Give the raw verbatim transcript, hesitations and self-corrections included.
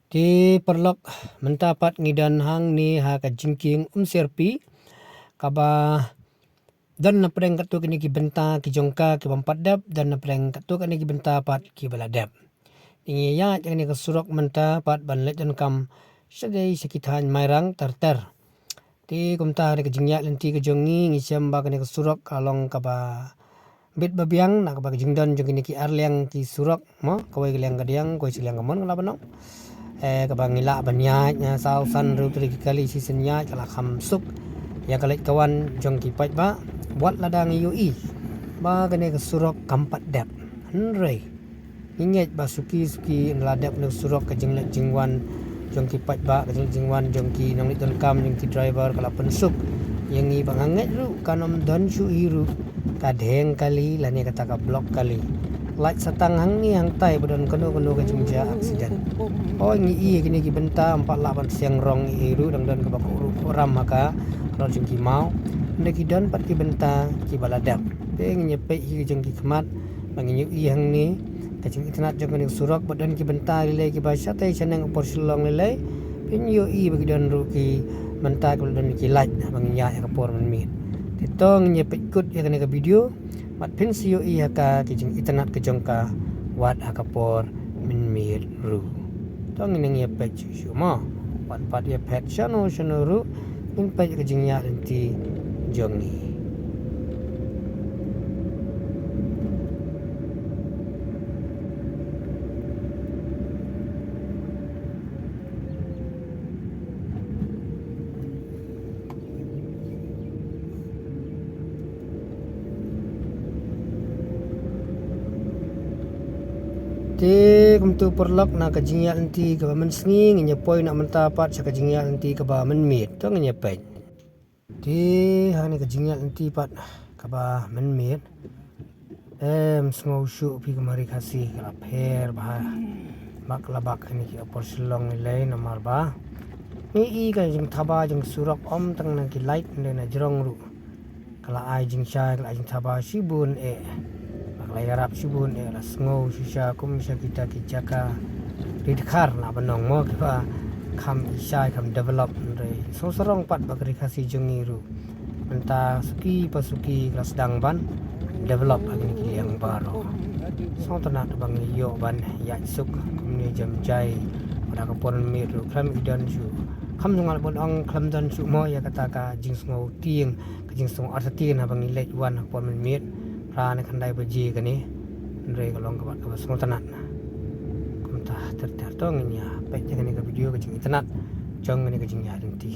Te paralok, mynta pat ngi don hangne ha ka jingkieng Umsyrpi, kaba don na pdeng katto katne ki bynta ki jong ka ki bym pat dep, don na pdeng katto katne ki bynta pat ki ba la dep. Te ngi ïaid ïa kane ka surok mynta pat ban leit donkam shadei sha ki thaiñ Mairang ter ter. Te kumta ha ka jingïaid lynti ka jong ngi, ngi shem ba kane ka surok ka long kaba bit ba biang na kaba ka jingdon jong kine ki ar liang ki surok, mo, kawei ka liang ka diang, kawei sha liang ka mon, ka la ban ong. Eh, kaba ngi lah ban ïaid, eh, saw san ruh tylli ki kali shisien ïaid, ka la kham suk ïa ka leit ka wan jong ki paidbah. Wat lada ngi ïohi ba kane ka surok kam pat dep, hynrei ngi ngeit ba suki suki ynda la dep kane ka surok, ka jingleit jingwan jong ki paidbah, ka jingleit jingwan jong ki nongleit donkam, jong ki driver, ka la pynsuk ïa ngi. Ba nga ngeit ruh kan ym don shuh hi ruh ka dheng kali lane kata ka block kali. Lait sa tang hangne hangtai ba don kano kano ka jingjia accident. Hooid, ngi i kine ki bynta ym pat lah ban seng rong ei ei ruh, dang don kaba khuh ruh khuh ram ha ka rot jong ki maw. Ynda ki don pat ki bynta kiba la dep. Te ngin ïa peit hi ka jong ki khmat ba ngin ïohi hangne ka jingitynnad jong kane ka surok, ba don ki bynta lei lei kiba shatei shaneng ha por Shillong lei lei. Phin ïohi ba ki don ruh ki bynta kiba la don ki light ba ngin ïaid ha ka por mynmiet. Te to ngin ïa peit kut ïa kane ka video bad phin sa ïohi ha ka ki jingitynnad ka jong ka wat ha ka por mynmiet ruh. To ngin ïa peit shuh shuh mo. Wat pat ïa phet shano shano ruh, ngin peit ka jingïaid lynti jong ngi. Te kumta paralok, na ka jingïaid lynti kaba mynsngi ngin ïa poi na mynta pat sha ka jingïaid lynti kaba mynmiet. To ngin ïa peit. Te ha kane ka jingïaid lynti pat kaba mynmiet, em sngew shuh phi, ka mari Khasi ka la pher bha. Bak la bak kane ki ha por Shillong lei lei namar ba ngi i ka jingthaba jong surok, ym tang na ki light, hynrei na jrong ruh ka la ai jingshai, ka la ai jingthaba shibun eh. Ba ka la ïarap shibun eh, la sngew shisha kum sha kita ki jaka ri dkhar na ba nong mo, kiba kham i shai, kham develop, hynrei sngewsarong pat ba ka ri Khasi jong ngi ruh mynta suki pa suki ka la sdang ban develop ha kine ki liang baroh. Sngewtynnad ba ngi ïoh ban ïaid suk kumne jem jai. Bad ha ka por mynmiet ruh khlem i don shuh, kham jong nga la ban ong khlem don shuh mo ïa kata ka jingsngew tieng, ka jingsngew artatien haba ngi leit wan ha ka por mynmiet. Phra ne khyndai baje kane, hynrei ka long kaba, kaba sngewtynnad. Kumta ter ter to ngin ïa peit ïa kane ka video, ka jingitynnad jong kane ka jingïaid lynti.